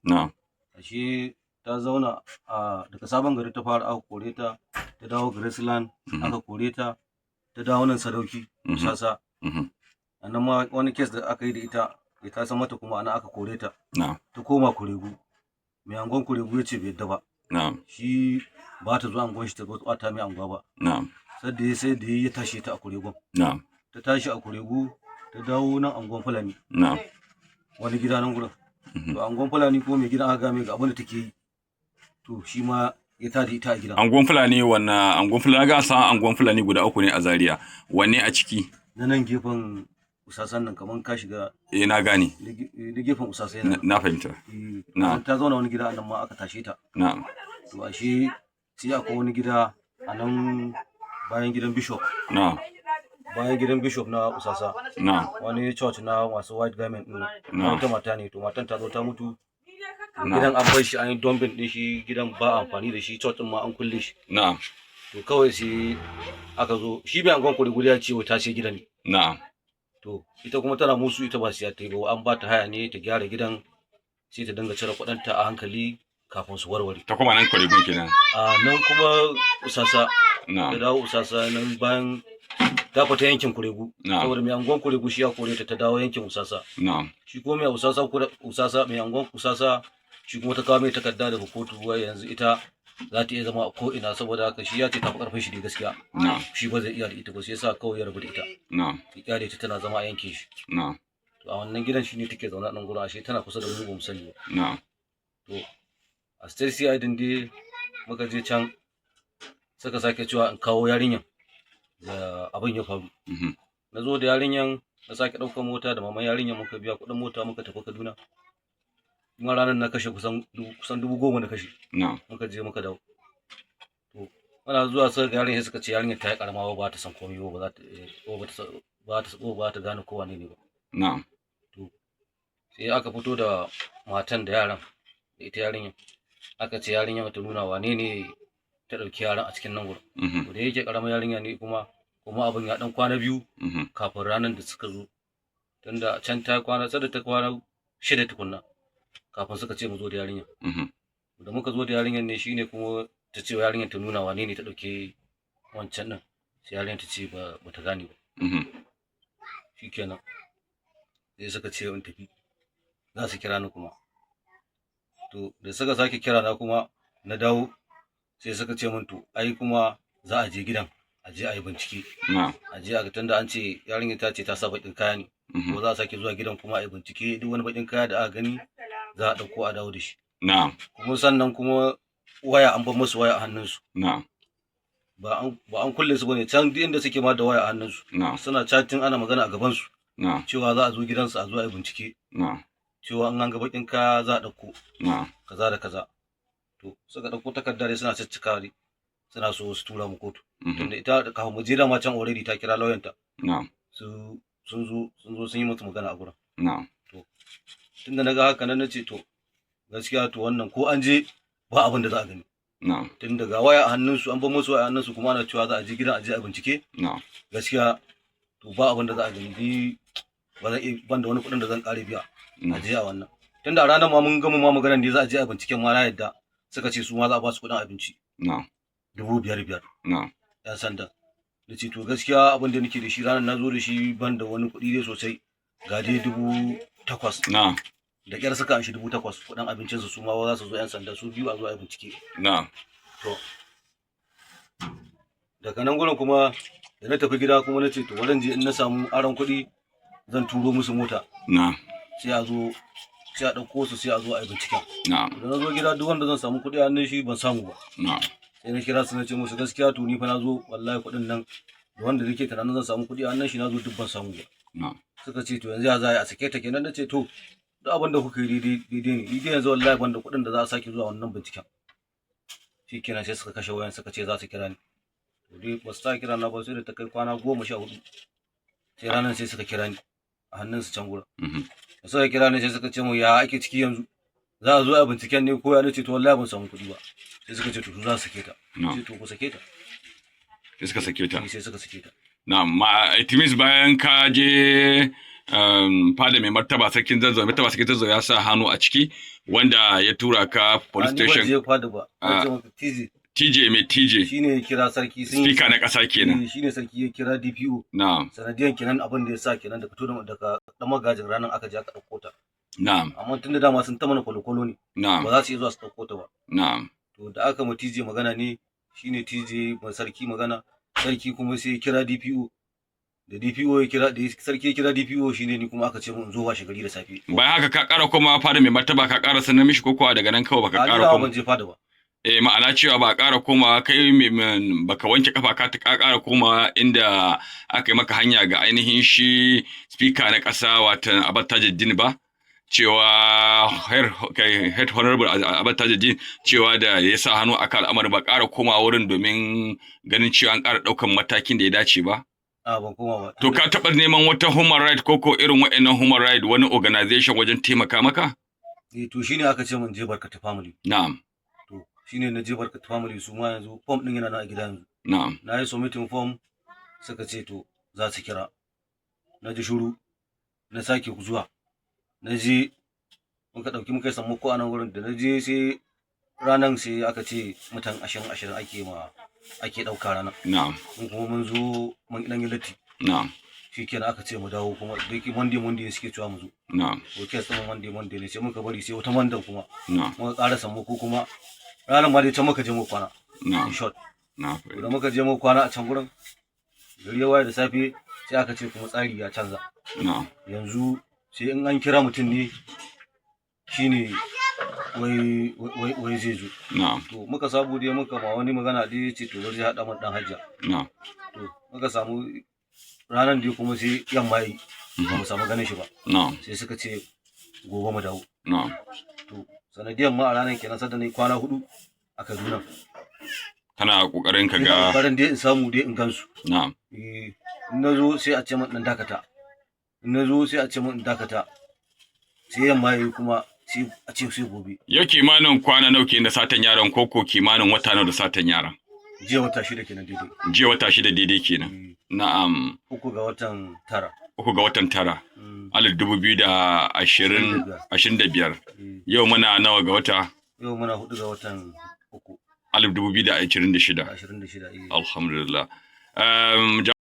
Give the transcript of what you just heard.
Na'am. Ashe ta zauna a daga Sabon Gari ta fara, aka kore ta, ta dawo Graceland, aka kore ta, ta dawo nan Sadauki, Sasa. A nan ma wani case da aka yi da ita ya ta san mata, kuma ana aka kore ta. Ta koma Kuregu. Mai angon Kuregu ya ce bai yadda ba. Shi ba ta zo angon shi ta zo ta ɓata mai anguwa ba. Sadda ya sai da ya tashi ta a Kuregun. Ta tashi a Kuregu, ta dawo nan angon Fulani. Wani gida nan gurin. To, angon Fulani ko mai gidan aka game ga abin da take yi. To, shi ma ya tada ita a gidan. Angon Fulani, wannan angon Fulani ga san angon Fulani guda uku ne a Zaria. Wanne a ciki? Na nan gefen Usasan nan, kamar ka shiga. Eh, na gane. Na gefen Usasa yana. Na fahimta. Na ta zauna wani gida, nan ma aka tashe ta. To, ashe sai akwai wani gida a nan bayan gidan bishop. Bayan gidan bishop na Usasa. Wani church na masu white garment din. Wata mata ne, to matan ta zo ta mutu. Gidan an bar shi, an yi dumping din shi, gidan ba amfani da shi, church din ma an kulle shi. To, kawai sai aka zo, shi bai angon kuri ya ce ta sai gidan ne. To, ita kuma tana musu, ita ba siya ta yi ba, an ba ta haya ne ta gyara gidan, sai ta dinga cire kuɗinta a hankali kafin su warware. Ta kuma nan Kuregun kenan? A nan kuma Usasa. Ta dawo Usasa nan bayan ta fita yankin Kuregu. Saboda mai angon Kuregu shi ya kore ta, ta dawo yankin Usasa. Shi kuma mai Usasa, Usasa, mai angon Usasa shi kuma ta kawo mai takarda daga kotu, wai yanzu ita za ta iya zama a ko ina, saboda haka shi ya ce tafi karfin shi ne gaskiya. Shi ba zai iya da ita ba, sai yasa kawai ya rabu da ita. Ya kyale ta tana zama a yankin shi. To, a wannan gidan shi ne take zaune a nan gurin, ashe tana kusa da mu, ba mu sani ba. To, a State CID din dai muka je can, suka sake cewa in kawo yarinyan da abin ya faru. Na zo da yarinyan, na sake ɗaukar mota da maman yarinyan, muka biya kuɗin mota muka tafi Kaduna. Kuma ranar na kashe kusan 10,000 na kashe. Muka je muka dawo. To, muna zuwa suka ga yarinyar, suka ce yarinyar ta yi karama, ba ta san komai ba, ba za ta ba ta ba ta ba ta gane ko wane ne ba. To, sai aka fito da matan da yaran da ita yarinyar, aka ce yarinyar ta nuna wane ne ta ɗauki yaran a cikin nan gurin. To, da yake karamar yarinya ne, kuma abin ya ɗan kwana 2 kafin ranar da suka zo, tunda can ta kwana, sai da ta kwana 6 tukunna kafin suka ce mu zo da yarinya. Da muka zo da yarinyar ne, shine kuma ta ce yarinyar ta nuna wane ne ta ɗauke wancan ɗin, sai yarinyar ta ce ba ta gane ba. Shikenan, sai suka ce in tafi, za su kira ni kuma. To, da suka sake kira na kuma na dawo, sai suka ce min to ai kuma za a je gidan, a je a yi bincike. A je a ga, tunda an ce yarinyar ta ce ta sa baƙin kaya ne, ko za a sake zuwa gidan kuma a yi bincike, duk wani baƙin kaya da aka gani za a ɗauko a dawo da shi. Kuma sannan kuma waya, an bar musu waya a hannunsu. Ba an kulle su bane can, duk inda suke ma da waya a hannunsu. Suna chatting, ana magana a gaban su cewa za a zo gidansu a zo a yi bincike, cewa an ga baƙin kaya za a ɗauko, kaza da kaza. To, suka ɗauko takarda dai suna ciccika dai, suna so su tura mu kotu. Tunda ita kafin mu je dama can already ta kira lauyanta, su sun zo sun yi musu magana a gurin. To, tunda na ga haka nan, na ce to gaskiya, to wannan ko an je ba abin da za a gani. Tun daga waya a hannunsu, an bar musu waya a hannunsu, kuma ana cewa za a je gidan a je a bincike. Gaskiya to ba abin da za a gani, ni ba zan iya, ban da wani kuɗin da zan ƙare biya a je a wannan. Tunda a ranar ma mun gama ma maganar ne za a je a binciken ma, na yadda, suka ce su ma za a ba su kuɗin abinci, 5,000 5,000. Yan sanda da ce to gaskiya abin da nake da shi ranar na zo da shi, ban da wani kuɗi dai sosai, ga dai 8,000. Da ƙyar suka anshi 8,000 kuɗin abincinsu, su ma za su zo yan sanda su biyu a zo a yi bincike. To, daga nan gurin kuma da na tafi gida kuma, na ce to wurin je in na samu aron kuɗi zan turo musu mota, sai a zo, sai a ɗauko su, sai a zo a yi binciken. Da na zo gida, duk wanda zan samu kuɗi a hannun shi ban samu ba. Sai na kira su, na ce musu gaskiya to ni fa na zo, wallahi kuɗin nan da wanda nake tunanin zan samu kuɗi a hannun shi, na zo duk ban samu ba. Suka ce to yanzu ya za a yi, a sake ta kenan? Na ce to duk abin da kuka yi daidai daidai ne, ni dai yanzu wallahi ban da kuɗin da za a sake zuwa wannan binciken. Shi kenan, sai suka kashe wayan, suka ce za su kira ni. To dai ba su sa kira na ba, sai da ta kai kwana 14, sai ranar sai suka kira ni a hannun su can gurin. Da suka kira ni, sai suka ce mu ya ake ciki yanzu, za a zo a binciken ne ko ya? Nace to wallahi ban samu kuɗi ba. Sai suka ce to su za su sake ta. Ce to ku sake ta. Sai suka sake ta. Sai suka sake ta. Na'am, ma it means bayan ka je fada mai martaba sarkin Zazzau, martaba sarkin Zazzau ya sa hannu a ciki, wanda ya tura ka police A, ni ban station. je fada ba. Ah. Na ce maka TJ. TJ mai TJ. Shine ya kira sarki sun Speaker na ƙasa kenan. Eh, shine sarki ya kira DPO. Sanadiyan kenan, abin da ya sa kenan daga to daga dan magajin ranar aka je aka ɗauko ta. Amma tun da dama sun ta mana kwalo-kwalo ne, ba za su iya zuwa su ɗauko ta ba. To da aka ma TJ magana ne, shine TJ ma sarki magana, sarki kuma sai ya kira DPO. Da DPO ya kira, da sarki ya kira DPO, shine ni kuma aka ce mun in zo washe gari da safe. Bayan haka ka ƙara komawa fada mai martaba, ka ƙara sanar mishi, ko kuwa daga nan kawai baka A, ni ƙara dama koma? ban je fada ba. Eh, ma'ana cewa ba a ƙara komawa, kai baka wanke kafa ka ƙara komawa inda aka yi maka hanya ga ainihin shi speaker na ƙasa, watan Abbas Tajuddin ba, cewa head honorable Abbas Tajuddin, cewa da ya sa hannu akan al'amarin, ba ƙara komawa wurin domin ganin cewa an ƙara ɗaukan matakin da ya dace ba? A, ban koma ba. To ka taɓa neman wata human right ko irin wa'annan human right, wani organization wajen taimaka maka? Eh, to shine aka ce mun je Barkatu Family. To shine na je Barkatu Family, su ma yanzu form din yana nan a gida yanzu. Na yi submitting form, suka ce to za su kira. Na ji shuru, na sake zuwa. Na je, muka ɗauki muka yi sammako a nan wurin. Da na je, sai ranan sai aka ce mutan 20 20 ake ma ake ɗauka ranar. Mun kuma mun zo mun ɗan yi latti. Shikenan aka ce mu dawo kuma, da yake Monday Monday suke cewa mu zo. To case ɗin Monday Monday ne, sai muka bari sai wata Monday kuma muka ƙara sammako kuma. Ranar ma dai can muka je mu kwana. In short, to da muka je mu kwana a can gurin, gari ya waye da safe, sai aka ce kuma tsari ya canza. Yanzu sai in an kira mutum ne shine wai zai zo. To muka sabu dai muka ma wani magana dai, ya ce to zai haɗa mun dan hajja. To muka samu ranar dai kuma sai yamma yi, ba mu samu ganin shi ba. Sai suka ce gobe mu dawo. To sanadiyan ma a ranar kenan sadda na yi kwana 4 a Kaduna. Kana kokarin ka Ina ga kokarin dai in samu dai in gansu. Eh, in na zo sai a ce min dan dakata, in na zo sai a ce min in dakata, sai yamma yayi kuma sai a ce sai gobe. Yau kimanin kwana nawa kenan da satan yaron, koko kimanin wata nawa da satan yaron? Jiya wata 6 kenan daidai. Jiya wata 6 daidai kenan. Eh, 3 ga watan tara. 3 ga watan tara, 2020 25. Eh, Yau muna nawa ga wata? Yau muna 4 ga watan uku. 2026. 26, eh. Alhamdulillah.